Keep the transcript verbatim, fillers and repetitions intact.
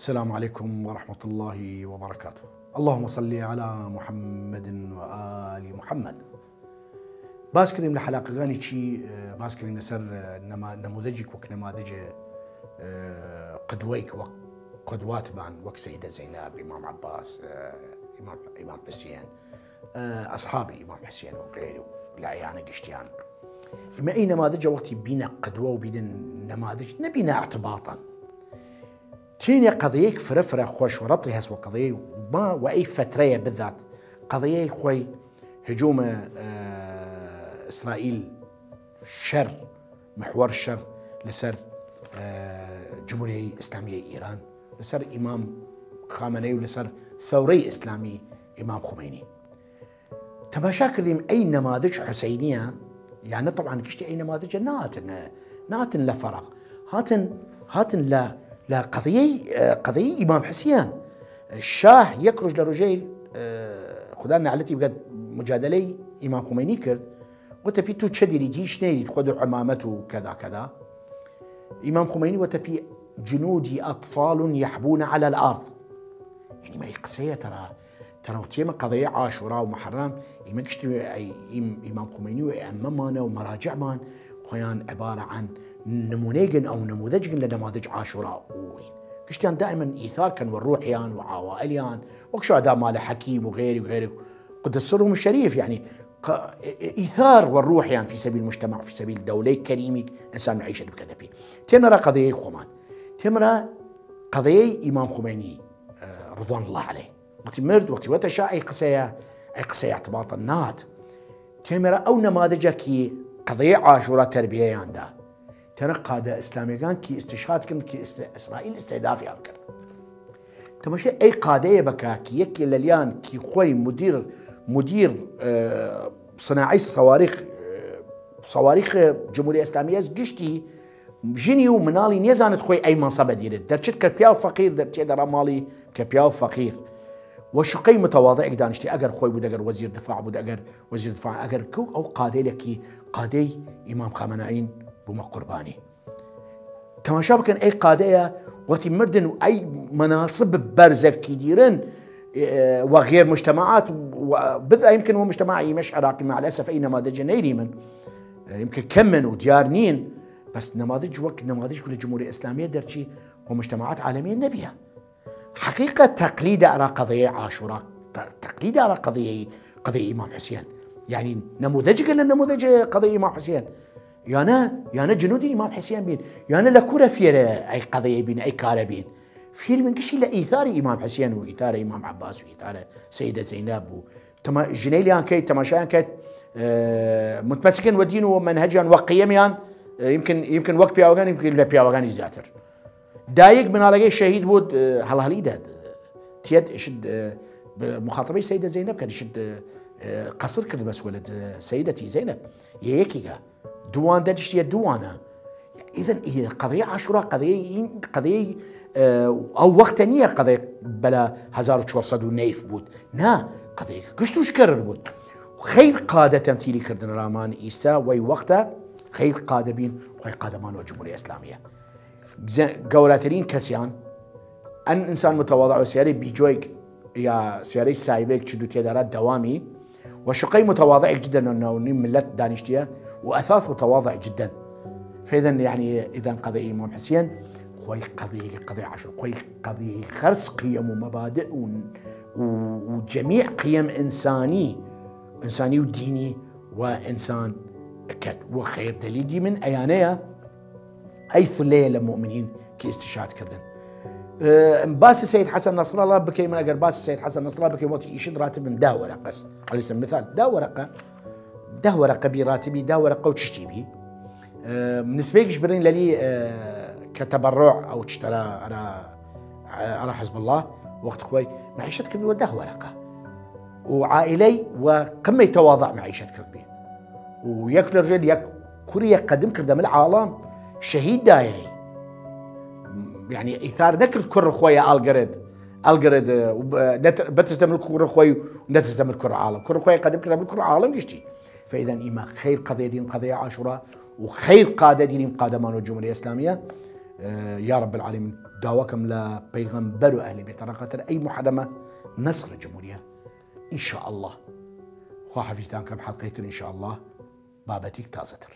السلام عليكم ورحمة الله وبركاته. اللهم صل على محمد وآل محمد. باس کردیم لە حەلاقەگانی چی، ئە، باس کردیم لەسەر، ئە، نەما-، نەموودەجیک وەک نەمادەجێ، ئە، قدوەیک وەک قدواتمان، وەک سەیدە زەینەب، ئیمام عەباس، ئە، ئیمام، ئیمام حسین، ئە، ئەسحابی ئیمام حسین و غەیری و لایەنە گشتیان. ئیمە ئی نەمادەجە وەختی بینە قدوە و بینە نەمادەج، نەبینە اعتباطاً. تینێ قەضیەیگ فرە فرە خوەش و رەبطی هەس وە قەضیەی ما و ئەی فەترەیە بذات. قەضیەی خوەی هجوومە، ئە، ئیسرائیل شەر، محور شەر لەسەر، ئە، جمهوریەی ئیسلامیەی ئیران، لەسەر ئیمام خامەنەی و لەسەر ثەورەی ئیسلامی ئیمام خومەینی. تەماشا کردیم ئەی نەمادج حوسەینیە، یانە طبعاً گشتی ئەی نەمادجە ناتن، ناتن لە فەرەق. هاتن، هاتن لە، لە قەضیەی، ئە، قەضیەی ئیمام حسین. شاه یەک روژ لە روژەیل، ئە، خودا نەعلەتی بگەت، مجادلەی ئیمام خومەینی کرد، وتە پی تو چە دیریت، هیچ نەیریت، خود و عەمامەت و کەدا کەدا. ئیمام خومەینی وتە پی جنودی أطفال يحبون على الأرض. یعنی ما ئی قسەیە تەرا تەڕەو تێمە قەضەیە عاشورا و محرم، ئیمە گشت ئەی ئیم-، ئیمام خومەینی و ئەمەمانە و مەراجعمان خویان عبارە عن نمونەیگن ئەو نموذجگن لە نەمادج عاشورا و وین. گشتیان دائما ئیثار کەن و روحیان و عوائلیان، وەک شهدا مالە حەکیم و غەیری و غەیری قدس سرهم الشریف، یعنی ق-، ئیثار و روحیان فی سبیل مجتمع، فی سبیل دەولەی کەریمیگ ئنسان معیشەت بکەدە پی. تێمەرە قەضەیەی خوەمان، تێمەرە قەضەیەی ئیمام خومەینی، ئە، رضوان الله علیه. وەختی مرد، وەختی وەتە شا، ئەی قسەیە، ئەی قسەیە اعتباطە نات. تێمەرە ئەو نەمادەجە کی قەضەیە عاشورا تەربیەیان دا. تەنە قادە ئیسلامیەگان کی استشهاد کردن، کی است-، ئیسرائیل استهدافیان کرد. تەماشای ئەی قادەیە بکە کی یەکی لەلیان کی خوەی مدیر، مدیر، ئە، صناعی صواريخ، ئە، صواريخ جمهوری ئیسلامی ئەس گشتی ژنی و مناڵی نیەزانت خوەی ئەی منصبە دیرێت. دەرچت کە پیاو فەقیر، دەرچێ دەڕا ماڵی کە پیاو فەقیر. و شقەی متواضعێک دانیشتی، ئەگەر خوەی بوود، ئەگەر وەزیر دفاع بوود، ئەگەر وەزیر دفاع، ئەگەر کەو ئەو قادەیلە کی قادەی ئیمام خامەنائین بوومە قوربانی. تەماشا بکەن ئەی قادەیە وەختی مردن و ئەی مناصب بەرزەکی دیرن، ئێ، و غێر مجتمعات و بذ ئەی ممکن و مجتمع ئیمەش عراقی مع الأسف ئەی نەمادەجە نەیریمن، ئێ، یمکن کەمن و دیار نین، بەس نەمادەج وەک نەمادەج لە جمهوری ئیسلامیە دەرچی و مجتمعات عالمیە نەبیە. حقیقة تقلید ئەرا قەضیەی عاشورا، ت-، تقلید ئەرا قەضیەی، قەضیەی ئیمام حسین. یعنی نموذجگە لە نموذج قەضیەی ئیمام حسین. یانە، یانە جنودی ئیمام حسین بین. یانە لە کورە فیرە ئەی قەضیەی بین، ئەی کارە بین. فیر من گشتی لە ئیثاری ئیمام حسین و ئیثارە ئیمام عباس و ئیثارە سیدە زینب و تەما-، ژنەیلیان کەیت، تەماشایان کەیت، ئێ، متمسکن وە دین و مەنهەجیان وە قیەمیان، ئێ، یمکن، یمکن وەک پیاوەگان، یمکن لە پیاوەگانی زیاتر. دایک مناڵەگەی شەهید بوود، ئێ، هەڵهەڵی داد. تیەت شد، ئێ، بە مخاطبەی سیدە زینب کە شد، ئێ، قەسر کرد بەس وەلد، ئێ، سیدەتی زینب. یە یەکیگە. دووان دەرشتیە دووانە. ئیدن ئی قەضیە عاشورا، قەضیە این، قەضیە، ئێ، ئەو وەختە نییە قەضیە بەلا هەزار و چوار سەد و نەیف بوود. نا، قەضیە گشت و شکەرر بوود. خەیر قادە تەمثیلی کردن رامان ئیسا وەی وەختە، خەیر قادە بین، خوەی قادەمان وە جمهوری ئیسلامیە. بزە-، گەوراترین کەسیان، ئەن ئنسان متواضع و سیارەی بیجۆیگ یا سیارەی سایبێک چ دوو تێدارا دەوامی و شقەی متواضعێک جدا ناونی ملت دانیشتیە و ئەثاث متواضع جدا. فإذا يعني إذا قضية إمام حسين خوەی قضیە، قضیە عاشور، خوەی قضیە خەرس قیەم و مەبادئ و، و، و جەمیع قیەم ئنسانی، ئنسانی و دینی و ئنسان کەت. و خەیر دەلیل دی من ئەیانەیە ئەی ثلەیە لە مؤمنین کی استشهاد کردن. ئێ، باس سید حەسەن نەسرەڵا بکەیم، ئەگەر باس سید حەسەن نەسرەڵا بکەیم، وەتی ئیشت راتب من ده وەرەقەس. علیسم مثال، ده وەرەقە، ده وەرەقە بی راتبی، ده وەرەقە و چشتی بی. ئێ، نسبەیگش برین لەلی، ئێ، کە تەبەڕوع ئەو چتەرا ئەرا، ئەرا حزب الله وەخت خوەی معیشت کردی وە ده وەرەقە. و عائلەی و قمەی تەواضع معیشت کرد بی. و یەک لە ڕژێل یەک کوڕی یەک قەدم کردە مل عاڵەم شەهید دایەی. یعنی ئیثار نەکرد کوڕ خوەی ئەڵگەرد، ئەڵگەرد، و ب-، نەت-، بترسە مل کوڕ خوەی و نەترسە مل کوڕ عاڵەم. کوڕ خوەی قەدم کردە مل کوڕ عاڵەم گشتی. فإذا ئیمە خەیر قەضیە دین قەضیە عاشورا و خەیر قادە دینیم قادەمان و جمهوری ئیسلامیە. یا رب العالمین، داوا کەم لە پەیغەمبەر و ئەهلی بەیت، رەقەتر ئەی محرمە نەسر جمهوریە، ان شاء الله. خوا حەفیزتان کەم، حەلقەی تر ان شاء الله بابەتیک تازەتر.